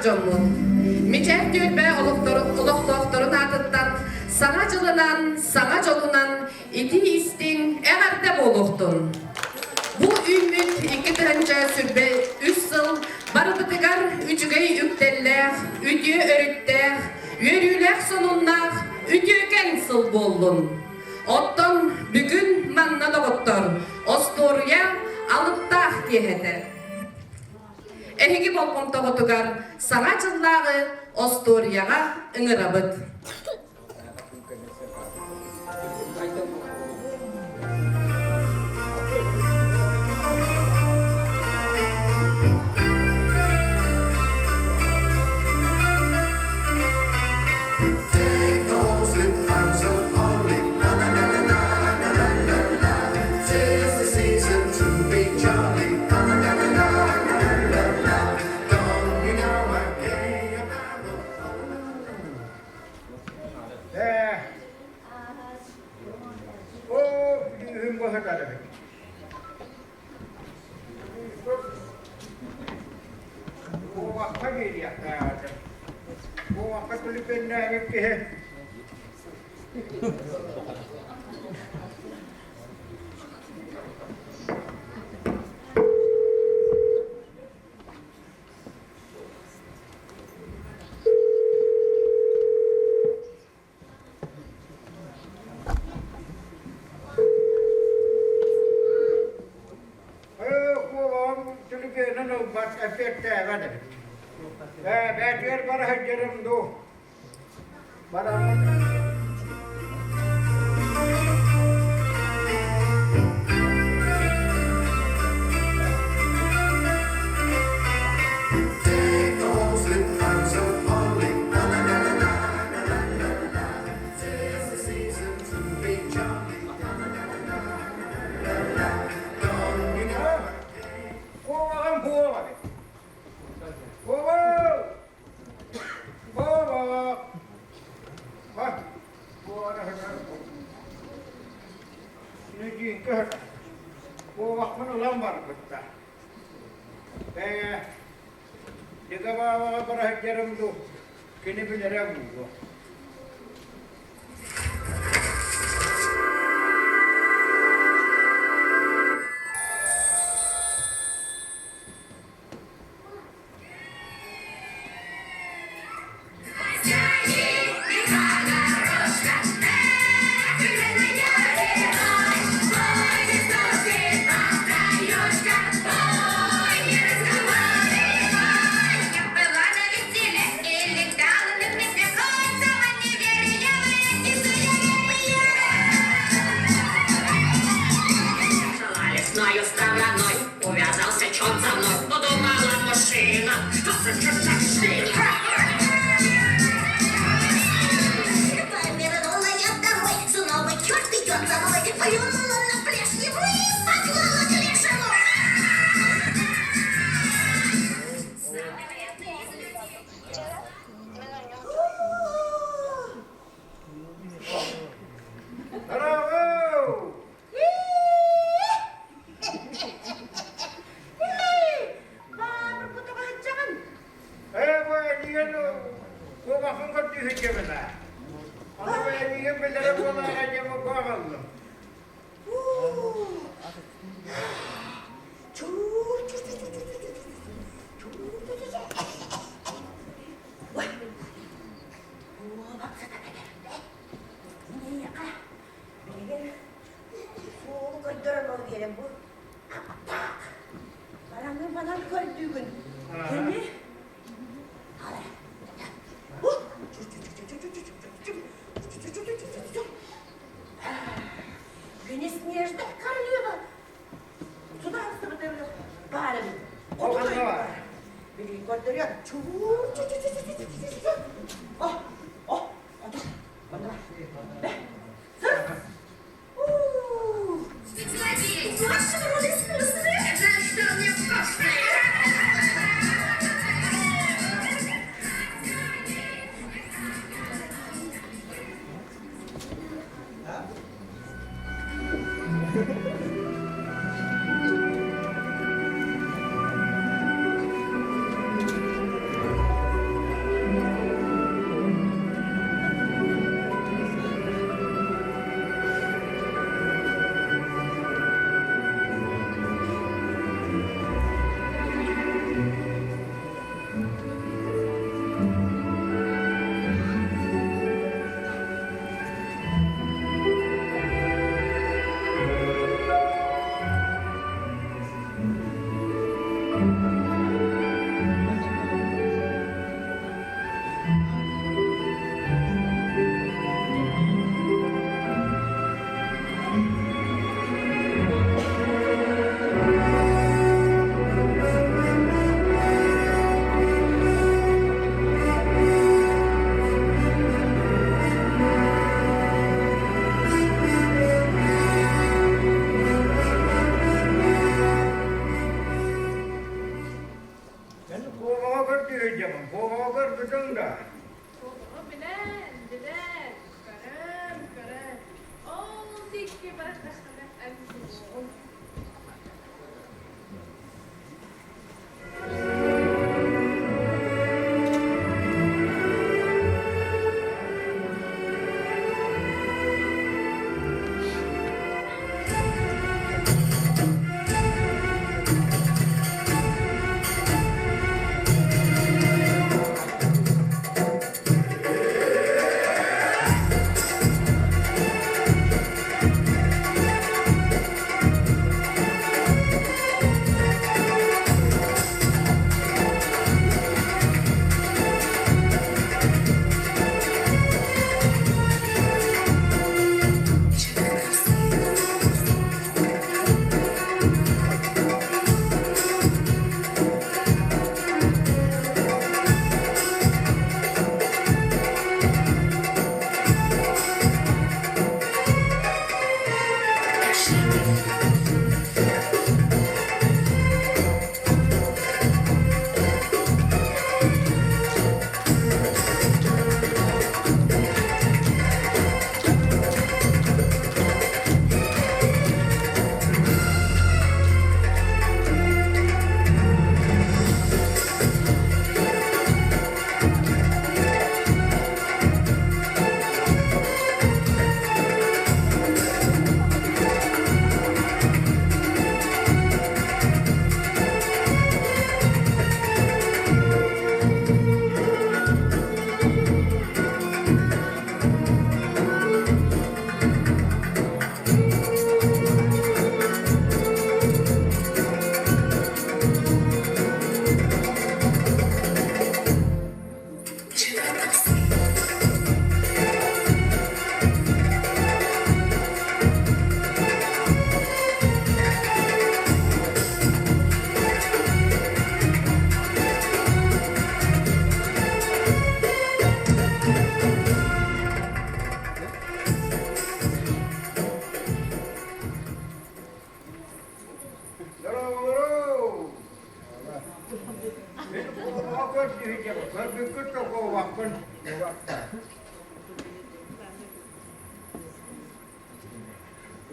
дьоммут! Мичээр түөлбэ олохтоохторун аатыттан Саҥа дьылынан, саҥа дьолунан итии-истиҥ эҕэрдэ буолуохтун! Бу үүммүт 2023 сыл барыбытыгар үчүгэй үктэллээх, үтүө өрүттээх, үөрүүлээх сонуннаах үтүөкэн сыл буоллун! Оттон бүгүн манна доҕоттор, остуоруйа алыптаах киэһэтэ. Эһиги болҕомтоҕутугар Саҥа дьыллааҕы остуоруйаҕа ыҥырабыт. Ээ, оо, күнүһүн босатар эбит. Куобахха биэриэхтээх этим. Куобахха түлүпүөннээбит киһи. Ээ, куобаҕым түлүпүөнүн ылбат, эппиэттээбэт эбит. Ээ, бээтигэр бара сылдьарым дуу. Бараммын Куобаҕым буола эбит. Буолуу! Буолуу! Нүдьүүҥкэ куобахпын ылан барбыттар. Ээ, Дегабаабаҕа бара сылдьарым дуу, кини билэрэ буолуо. Браво! Ээ, бу эдьиийин куобахын көрдүү сылдьабын аа. Аны бу эдьиийин билэрэ буолаара диэн бу аҕаллым. Билигин суолу көрдөрөн ол биэрэн бу аптаах бараны манан көрдүүгүн кини Күнү снежная королева судаарыстыбатыгар баар эбит. Билигин көрдөрүөм. Чуу чу чу чу чу чу чу. О, о, онно. Бэ. диэки бардаххына эн булуоҕуҥ. Дорооболору! Мин куобаҕа көрдүһүдьэм, көрбүккүт да куобахпын.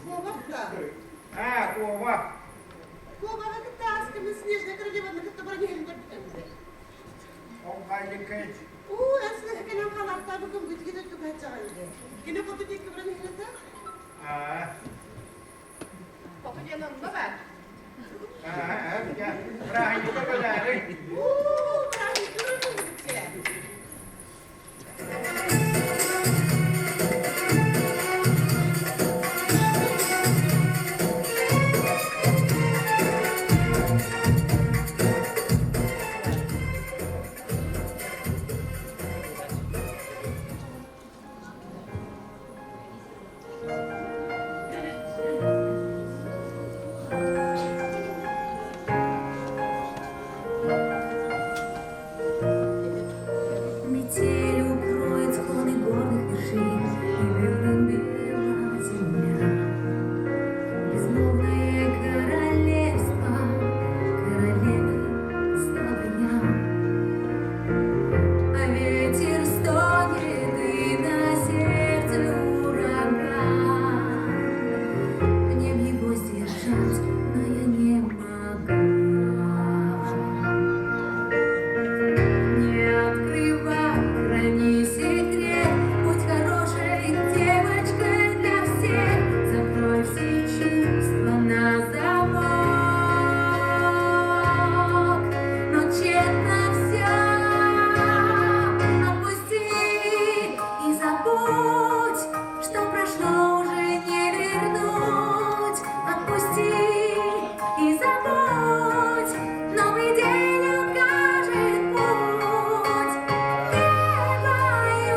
Куобах да? Аа, куобах. Куобаҕы кытта ааскымын Снежная королеваны кытта баран иһэрин көрбүтэ. Ол ханныккын Уу, эн сыһа кэлэн халаахтаабыккын бүтгүн өттүк хаччаҕын. Кини хоту диэки баран иһэрэ Аа, Хоту диэн онно баар. аа, дьэ, бырааһынньыкка кэлээри. Уу, бырааһынньыкка баран Метель укроет склоны горных вершин, И белым-бела земля. Безмолвное королевство, королевой стала я. А ветер стонет, и на сердце ураган. Мне б его сдержать, но я не могла. Не открывай, храни секрет, будь хорошей девочкой для всех. Закрой все чувства на замок, но тщетно все. Отпусти и забудь, что прошло уже не вернуть. Отпусти и забудь, новый день укажет путь. Небо и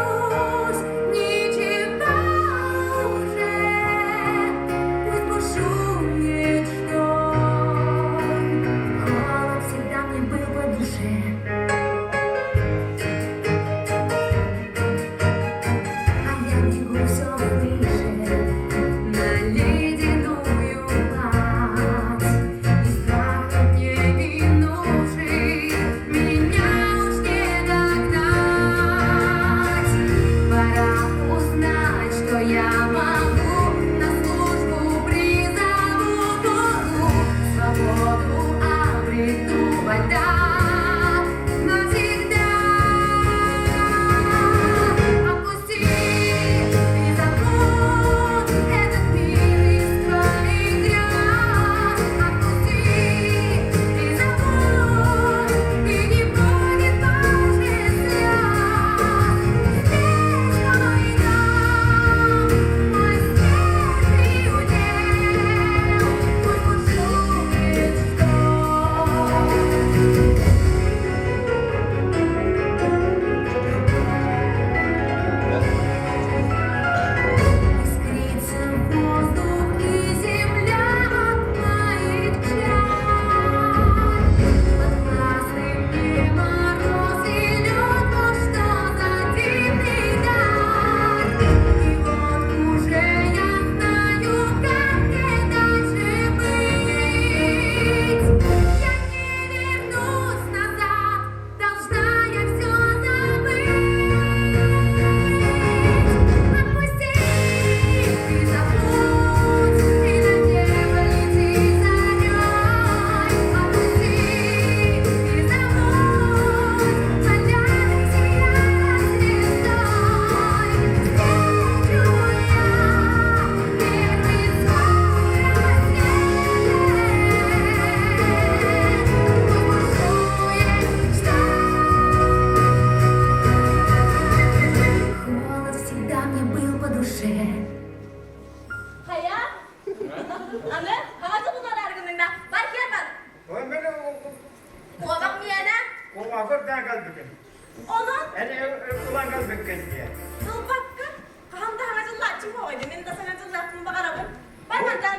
кэлбиккин дии. Тылбакка, хаһан да саҥа дьыллааччы буоҕай дии, мин да саҥа дьыллаахпын баҕарабын. Бар мантан.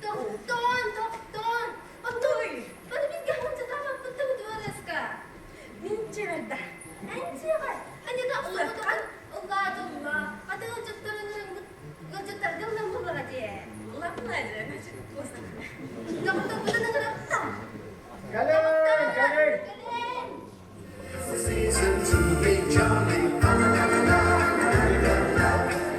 Тохтоон, тохтоон. Оттуй. Бары бизге ханчатаабаппыт да дворецка. Мин чэбэрдэ. Эн чиэҕэ, аньыта улаатан ыллаатылла. Аты ылдьыттарын ылдьыттарга ыллан буллаҕа дии. Улаатынай дьэ, значит, куосан. Тохтоппутун ыҥырыттам. Кэлин, кэлин. Кэлин. Season to be jolly. La la la la la la la.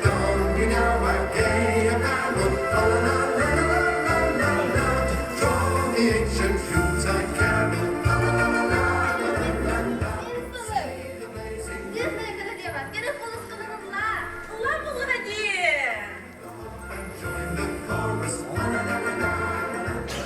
Don you now a gay apparel. La la la la la la la la. Join the ancient Yuletide carol. La la la la la la la la. Кэрэ The blazing Дьиэстэри кэрэ кэрэ кулускаларылла. Ыллаан буллаҕа дии. and join the chorus. La la la la la la la.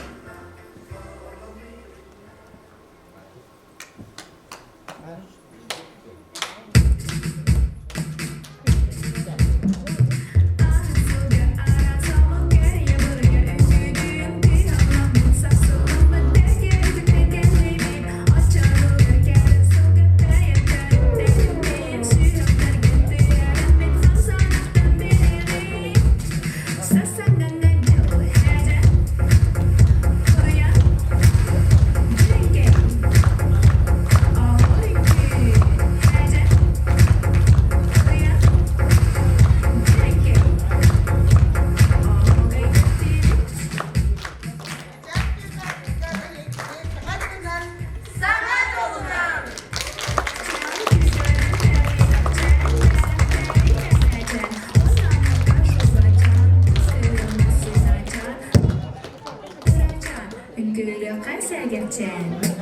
Саҥа дьолунан! Үҥкүүлүөххэ сэргэхчээн.